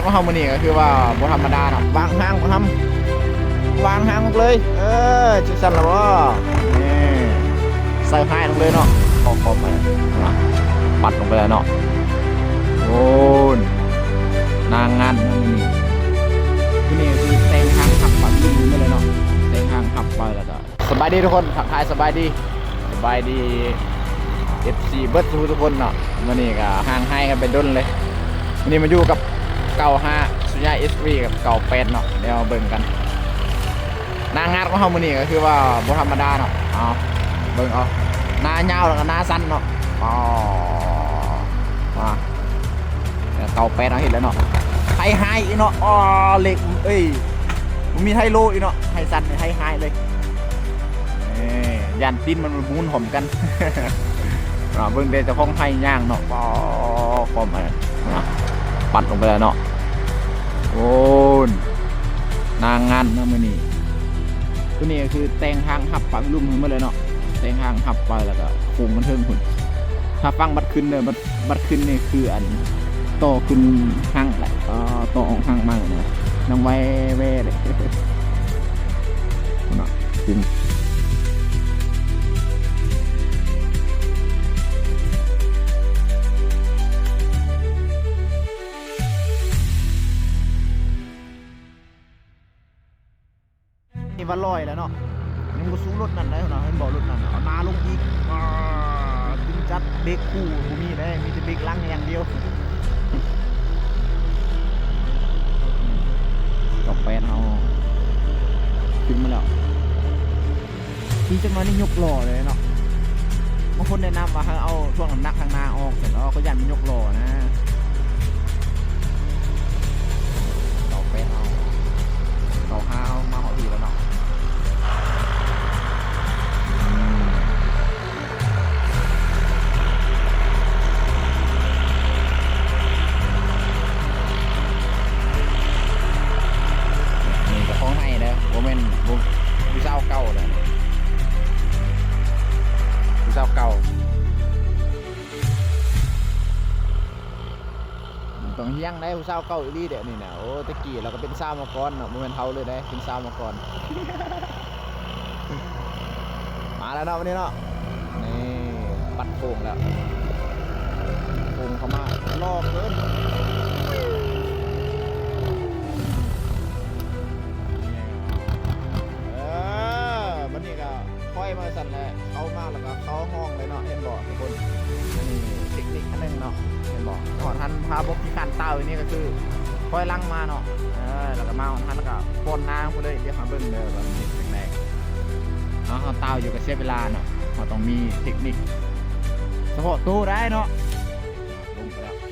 ຂອງເຮົາມື້ນີ້ກໍຄືວ່າບໍ່ທຳມະດາເນາະ ວາງຮາງບໍ່ທຳ ວາງຮາງລົງເລີຍ ເອີ ຈັ່ງຊັ້ນລະບໍ່ ນີ້ ໃສ່ຮາຍລົງເລີຍເນາະ ຂອງ ຂອງໄປ ປັດລົງໄປແລ້ວເນາະ ໂອ້ ນາງານເນາະມື້ນີ້ ມື້ນີ້ຄືແຕ່ງຮາງຮັບປາກລຸ້ມໝົດເລີຍເນາະ ແຕ່ງຮາງຮັບໄປແລ້ວກໍ ສະບາຍດີທຸກຄົນ ທັກທາຍສະບາຍດີ ສະບາຍດີ ເອັຟຊີ ເບິດທຸກຄົນເນາະ ມື້ນີ້ກໍຫ່າງຫາຍກັນໄປດົນເລີຍ ມື້ນີ້ມາຢູ່ກັບເກົ້າຫ້າ ສຸຍາ ເອັສວີ ກັບເກົ້າແປດເນາະ ດຽວມາເບິ່ງກັນ ໜ້າງານຂອງເຮົາມື້ນີ້ກໍຄືວ່າບໍ່ທຳມະດາເນາະ ເອົາ ເບິ່ງເອົາ ໜ້າຍາວແລ້ວກໍໜ້າສັ້ນເນາະ ອໍ ມາ ເກົ້າແປດເຮົາເຮັດແລ້ວເນາະ ໄທໄຮອີກເນາະ ອໍ ເລກ ເອີຍ ບໍ່ມີໄທໂລອີກເນາະ ໄທສັ້ນ ໄທໄຮເລີຍ ນີ້ ຢ້ານຕີນມັນໝູນພ້ອມກັນ ອ່າ ເບິ່ງແຕ່ເຈົ້າຂອງໄຮ່ຍ່າງເນາະ ປ້າ ຄວາມອັນນັ້ນ ປັດລົງໄປແລ້ວເນາະ ໂອ້ ນາງານເນາະມື້ນີ້ ຕົວນີ້ກໍຄືແຕ່ງຮາງຮັບປາກລຸ່ມໃຫ້ໝົດເລີຍເນາະ ແຕ່ງຮາງຮັບໄປ ແລ້ວກໍໂຄ້ງກັນເທິງພຸ້ນ ຖ້າຝັ່ງບັດຂຶ້ນເດີ ບັດ ບັດຂຶ້ນນີ້ຄືອັນ ຕໍ່ຂຶ້ນຮັງແຫຼະ ຕໍ່ອອກຮັງມານະ ນຳໄວແວເດ້ ພຸ້ນນະ ນີ້ວ່າລອຍແລ້ວເນາະ ຍັງບໍ່ສູ້ລົດນັ້ນໄດ໋ເນາະ ເຫັນບໍ່ລົດນັ້ນ ເອົາໜ້າລົງອີກ ຕຶງຈັດ ເບຣກຄູ່ບໍ່ມີເດ້ ມີແຕ່ເບຣກຫຼັງຢ່າງດຽວ ເກົ້າແປດເຮົາຂຶ້ນມາແລ້ວ ຂີ່ຈັກໜ້ອຍນີ້ຍົກລໍ້ເລີຍເນາະ ບາງຄົນແນະນຳວ່າໃຫ້ເອົາຖ່ວງນ້ຳໜັກທາງໜ້າອອກ ຊັ້ນເນາະ ເຂົາຢ້ານມັນຍົກລໍ້ນະ ເກົ້າແປດເຮົາ ເກົ້າຫ້າເຮົາມາຮອດພີ້ແລ້ວເນາະ ອືມ ນີ້ເຈົ້າຂອງໃຫ້ເດີ ບໍ່ແມ່ນ ບໍ່ ຜູ້ສາວເກົ່າເດີ ຜູ້ສາວເກົ່າ ມັນຕ້ອງຮຽງໄດ໋ ຜູ້ສາວເກົ່າອີ່ຫຼີເດນີ້ນະ ໂອ້ ແຕ່ກີ້ລາວກໍເປັນສາວມາກ່ອນເນາະ ບໍ່ແມ່ນເຖົ້າເລີຍເດ້ ເປັນສາວມາກ່ອນ ມາແລ້ວເນາະ ວັນນີ້ເນາະ ນີ້ ປັດໂຄ້ງແລ້ວ ໂຄ້ງເຂົ້າມາ ຫຼໍ່ເກີນ ເອີ ບັດນີ້ກໍ ຄ່ອຍມາຊັ້ນແຫຼະ ເຂົ້າມາແລ້ວກໍເຂົ້າຫ້ອງເລີຍເນາະ ເຫັນບໍ່ທຸກຄົນ ນີ້ເຕັກນິກອັນໜຶ່ງເນາະ ເຫັນບໍ່ ຮອດຫັ້ນ ພາພວກຂີ້ຄ້ານຕ່າວນີ້ກໍຄື ຄ່ອຍຫຼັງມາເນາະ ເອີ ແລ້ວກໍມາຮອດຫັ້ນ ແລ້ວກໍປ້ອນໜ້າພຸ້ນເລີຍ ດຽວເຮົາເບິ່ງເດີວ່າມັນເຮັດຈັ່ງໃດ ເຮົາ ເຮົາຕ່າວຢູ່ກໍເສຍເວລາເນາະ ເຮົາຕ້ອງມີເຕັກນິກສະເພາະໂຕໄດ້ເນາະ ລົງໄປແລ້ວ ອໍ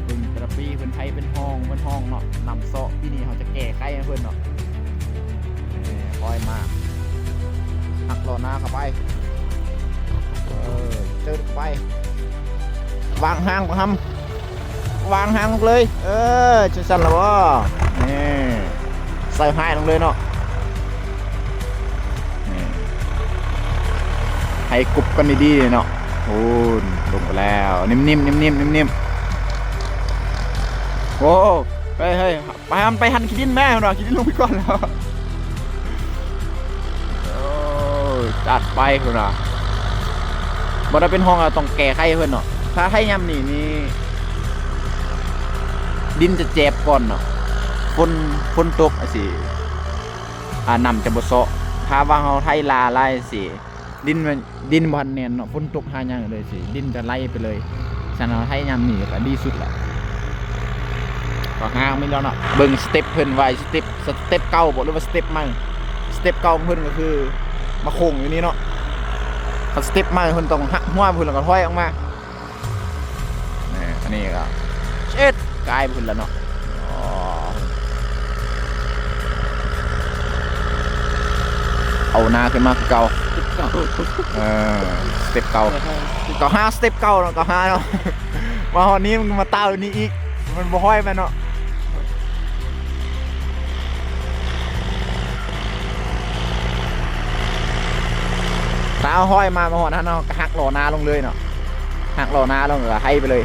ເບິ່ງແຕ່ລະປີເພິ່ນໄຖເປັນຮ່ອງເປັນຮ່ອງເນາະ ນ້ຳເຊາະ ປີນີ້ເຮົາຈະແກ້ໄຂໃຫ້ເພິ່ນເນາະ ນີ້ ຄ່ອຍມາ ຫັກລໍ້ໜ້າເຂົ້າໄປ ເອີ ເຈີດເຂົ້າໄປ ວາງຮາງບໍ່ທຳ ວາງຮາງເລີຍ ເອີ ຈັ່ງຊັ້ນລະບໍ່ ນີ້ ໃສ່ຮາຍລົງເລີຍເນາະ ນີ້ ໃຫ້ກົບກັນດີໆເນາະ ໂອ້ ລົງໄປແລ້ວ ນິ້ມໆ ນິ້ມໆ ນິ້ມໆ ໂອ້ ເຮີ້ຍ ເຮີ້ຍ ໄປຫັ້ນ ໄປຫັ້ນ ຂີ້ດິນແມ້ ເພິ່ນວ່າ ຂີ້ດິນລົງໄປກ່ອນແລ້ວ ໂອ້ຍ ຈັດໄປ ເພິ່ນວ່າ ບໍ່ໄດ້ເປັນຮ່ອງ ຕ້ອງແກ້ໄຂເພິ່ນເນາະ ຖ້າໄຖຍາມນີ້ນີ້ ດິນຈະແຈບກ່ອນເນາະ ຝົນ ຝົນຕົກຈັ່ງຊີ້ ອ່າ ນ້ຳຈະບໍ່ເຊາະ ຖ້າວ່າເຮົາໄຖຫຼ້າຫຼາຍຈັ່ງຊີ້ ດິນມັນ ດິນບໍ່ທັນແໜ້ນເນາະ ຝົນຕົກຫາຫຍັງເລີຍຊີ້ ດິນຈະໄຫຼໄປເລີຍ ສະນັ້ນເຮົາໄຖຍາມນີ້ກໍດີສຸດແຫຼະ ກໍຫາມີແລ້ວເນາະ ເບິ່ງສະເຕັບເພິ່ນວ່າ ສະເຕັບ ສະເຕັບເກົ່າບໍ່ ຫຼືວ່າສະເຕັບໃໝ່ ສະເຕັບເກົ່າຂອງເພິ່ນກໍຄືມາໂຄ້ງຢູ່ນີ້ເນາະ ຄັນສະເຕັບໃໝ່ເພິ່ນຕ້ອງຫັກຫົວພຸ້ນ ແລ້ວກໍຖອຍອອກມາ ນີ້ ອັນນີ້ກໍເຊັດ ກາຍໄປພຸ້ນແລ້ວເນາະ ອໍ ເອົາໜ້າຂຶ້ນມາຄືເກົ່າ ເອີ ສະເຕັບເກົ່າ ເກົ້າຫ້າ ສະເຕັບເກົ່າເນາະ ເກົ້າຫ້າເນາະ ມາຮອດນີ້ມັນມາຕ່າວນີ້ອີກ ມັນບໍ່ຫ້ອຍມາເນາະ ຖ້າເຮົາຫ້ອຍມາ ມາຮອດຫັ້ນເຮົາກໍຫັກລໍ້ໜ້າລົງເລີຍເນາະ ຫັກລໍ້ໜ້າລົງກໍໄຖໄປເລີຍ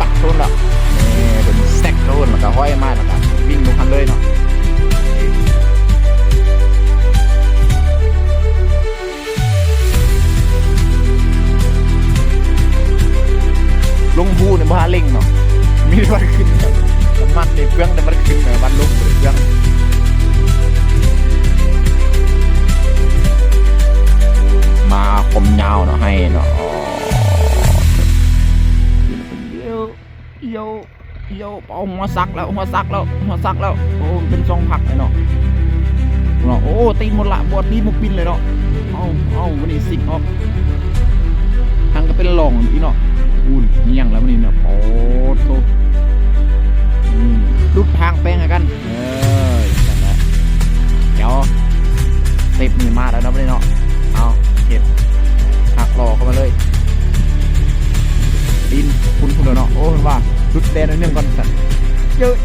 ປັດໂຊນແລ້ວ ນີ້ເປັນແຊັກໂຊນ ແລ້ວກໍຫ້ອຍມາ ແລ້ວກໍວິ່ງລົງຫັ້ນເລີຍເນາະ. ລົງພູນີ້ບໍ່ຫາເລັ່ງເນາະ ມີແຕ່ວັດຂຶ້ນ ນ້ຳມັນນີ້ເປືອງແຕ່ວັດຂຶ້ນ ວັດລົງບໍ່ໄດ້ເປືອງ. ມາຄວາມຍາວເນາະ ໄຮ່ເນາະ ໂອ້ ຫົວສັກແລ້ວ ຫົວສັກແລ້ວ ຫົວສັກແລ້ວ. ໂອ້ ເປັນສອງພັກເລີຍເນາະ ເນາະ. ໂອ້ ຕີນໝົດລະ ບໍ່ຕີນໝົກປິ່ນເລີຍເນາະ. ເອົາ ເອົາ ວັນນີ້ຊິກອອກ ທາງກໍເປັນລ່ອງອີກເນາະ. ອູ້ນ ຍັງແລ້ວວັນນີ້ເນາະ. ໂອ້ໂທ້ ອືມ ຫຼຸດທາງແປງໃຫ້ກັນ ເອີ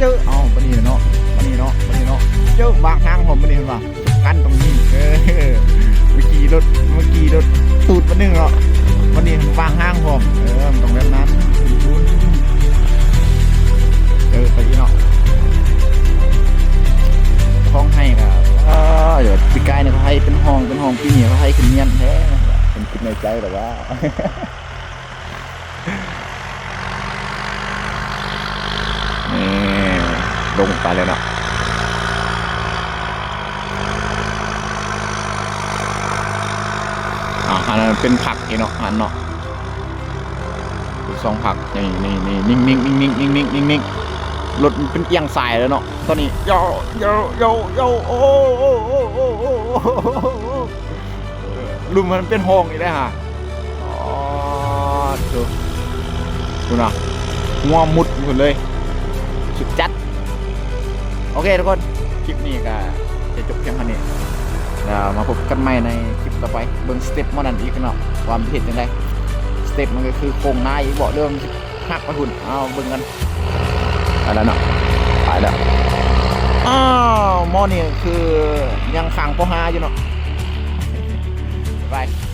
ເອີ ເອົາ ບາດນີ້ເນາະ ບາດນີ້ເນາະ ບາດນີ້ເນາະ ເຈີວາງທາງພ້ອມ ບາດນີ້ເຫັນບໍ່ ກັນຕົງນີ້ ເອີ ເມື່ອກີ້ລົດ ເມື່ອກີ້ລົດຕູດບາດໜຶ່ງເນາະ ບາດນີ້ວາງທາງພ້ອມ ເອີ ມັນຕ້ອງແບບນັ້ນ ເອີ ໄປອີກເນາະ ຂອງໃຫ້ກໍ ເອີ ປີກາຍນີ້ເຂົາໃຫ້ເປັນຫ້ອງ ເປັນຫ້ອງ ປີນີ້ເຂົາໃຫ້ຂຶ້ນຍຽນແທ້ ເປັນຄິດໃນໃຈແລ້ວວ່າ ນີ້ ລົງໄປແລ້ວເນາະ ອ່າ ອັນນັ້ນເປັນຜັກອີກເນາະ ອັນເນາະ ສອງຜັກ ນີ້ ນີ້ ນີ້ ນິ່ງໆ ນິ່ງໆ ນິ່ງໆ ນິ່ງໆ ລົດມັນເປັນອຽງສາຍແລ້ວເນາະ ຕອນນີ້ ໂຢ ໂຢ ໂຢ ໂຢ ໂອ້ ໂອ້ ລຸ່ມມັນເປັນຫ້ອງອີກແລ້ວຫາ ອໍ ໂທ້ ພຸ້ນນະ ຫົວມຸດພຸ້ນເລີຍ ສຸດຈັດ ໂອເຄທຸກຄົນ ຄລິບນີ້ກໍຈະຈົບພຽງເທົ່ານີ້ ແລ້ວມາພົບກັນໃໝ່ໃນຄລິບຕໍ່ໄປ ເບິ່ງສະເຕັບໝໍນັ້ນອີກເນາະ ວ່າມັນເຮັດຈັ່ງໃດ ສະເຕັບມັນກໍຄືໂຄງໜ້າອີກເບາະ ຫຼືວ່າມັນຊິຫັກໄປພຸ້ນ ເອົາເບິ່ງກັນ ໄປແລ້ວເນາະ ໄປແລ້ວ ອ້າວ ໝໍນີ້ຄືຍັງຄ້າງປໍຫ້າຢູ່ເນາະ ບາຍບາຍ.